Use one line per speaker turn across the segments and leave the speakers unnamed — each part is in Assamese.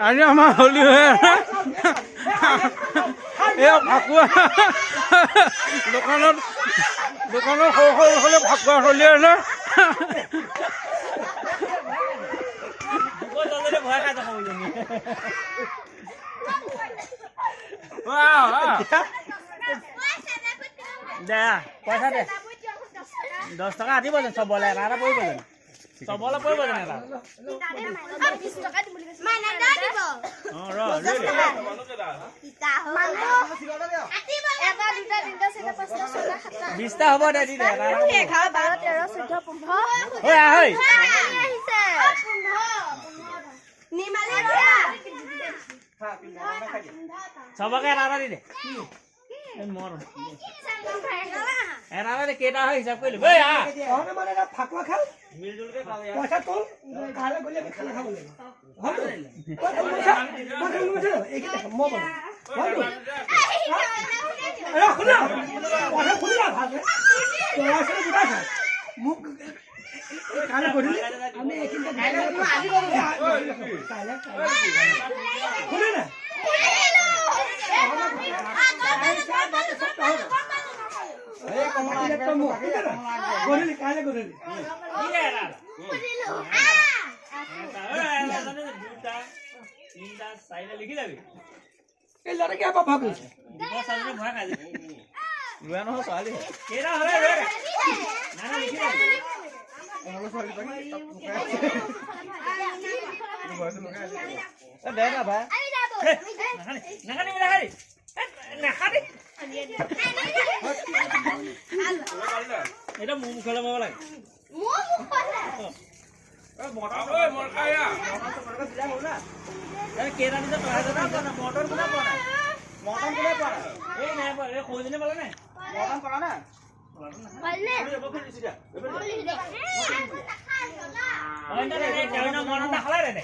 আজি আমাৰ হোলী হৈ আছে। এয়া ফাকুৱা দোকানত, দোকানত সৰু সৰু ল'ৰা ফাকুৱা চলি আছে।
ভয় খাই যাব সৰুজনী। দে, পইচা দে। 10 টকা আতিব যেন চবলে এটা এটা পৰিব যেন, চবলে পৰিব যেন এটা। অঁ, ৰ লৈ দে।
এটা, দুটা, তিনিটা, চাৰিটা, পাঁচটা, ছটা, সাতটা।
20টা হ'ব দে, দি দে এটা এটা পৰিব।
11, 12, 13, 14, 15।
ঐ আহ ঐ।
আহিছে 15। নিমালি।
চবকে এটা এটা দি দে। এই মৰ এটা এটা দে, কেইটা হয় হিচাপ কৰি ল'বি। ঐ আহ।
তহঁতে মানে এটা ফাকুৱা খেল।
মিলজুলকে খাওঁ ইয়াত।
পইচা তোল, কাইলৈ গ'লে আমি খানা খাব লাগিব। হয়তো তই খেলিব গৈছ, মই খেলিব গৈছো, এইখিনি মই বনাম হয়তো। এ, শুনা, পইচা শুনিলা ভালকে। ল'ৰা ছোৱালী গোটাই থাক মোক। কাইলৈ গধূলি আমি এইখিনিতে, কাইলৈ শুনি নাই। গধূলি, কাইলৈ গধূলি।
দি দে এটা এটা। এটা, ঐ, এটা, এটা, এটা, দুটা, তিনিটা, চাৰিটা লিখি যাবি।
এই ল'ৰাটোকে এবাৰ ভাগ কৰিছে।
দীপক চাজনে ভয় খাই যায়।
লোৱা নহয়, ছোৱালী।
কেইটা হ'লে ৰৈ দে। নাই নাই, লিখি যাবি।
দে না ভাই।
নাখানি, নাখানি, নাখানি, নাখানি। এতিয়া মোৰ মুখলৈ মাব লাগে।
মোৰ মুখলৈ।
এই কেইটা দিছে তই জানা পোৱা নাই? মটন কোনে পোৱা নাই? মটন কোনে পোৱা নাই? এই নাই পোৱা। এই সৰুজনী পালে নাই?
মটন পালা না?
মটন নাখালে দে।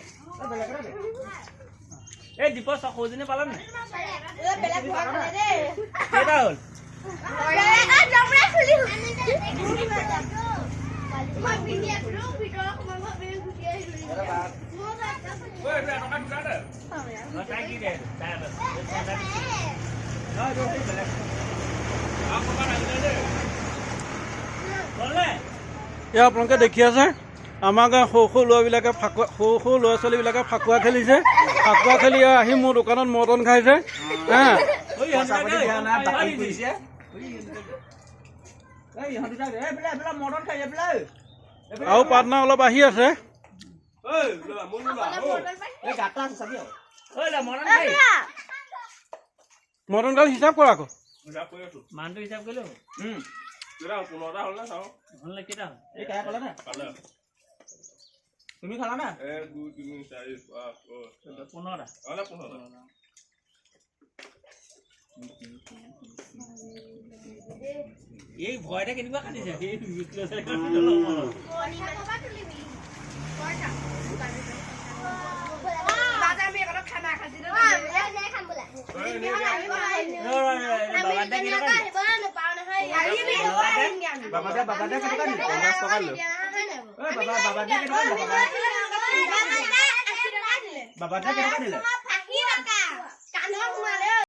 এই দীপক সৰুজনী পালে নাই? কেইটা হ'ল? তাই কি দে, তাই হ'লনে?
এয়া আপোনালোকে দেখি আছে, আমাৰ গাঁৱৰ সৰু সৰু ল'ৰাবিলাকে ফাকুৱা, সৰু সৰু ল'ৰা ছোৱালীবিলাকে ফাকুৱা খেলিছে। ফাকুৱা খেলি আহি মোৰ দোকানত মটন খাইছে হা।
ঐ,
পইচা পাতি দিয়া নাই, বাকী
ইহঁত
কৰিছে। এই ইহঁত দুটা এইফালে এইফালে মটন খাই এইফালে।
আৰু পাৰ্টনাৰ অলপ আহি আছে।
এই গাঁত আছে, চাবি আৰু।
ঐ, মটন খাই।
মটন গাল হিচাপ কৰা আকৌ।
মানুহটো হিচাপ কৰিলো।
15টা হ'ল নে চাওঁ।
হ'লনে? কেইটা হ'ল?
এই কাই পালা না? তুমি খালা না?
1, 2, 3, 4, 5, 6, 7।
15টা।
হ'লে 15টা।
এই ভয়তে কেনেকুৱা কাটিছে এই।
বাবা দে, বাবা দে, কেটকা দিলে?
50 টকা দিলে।
ঐ বাবা, বাবা দে, কেটকা দিলে? বাবা দে, কেটকা দিলে?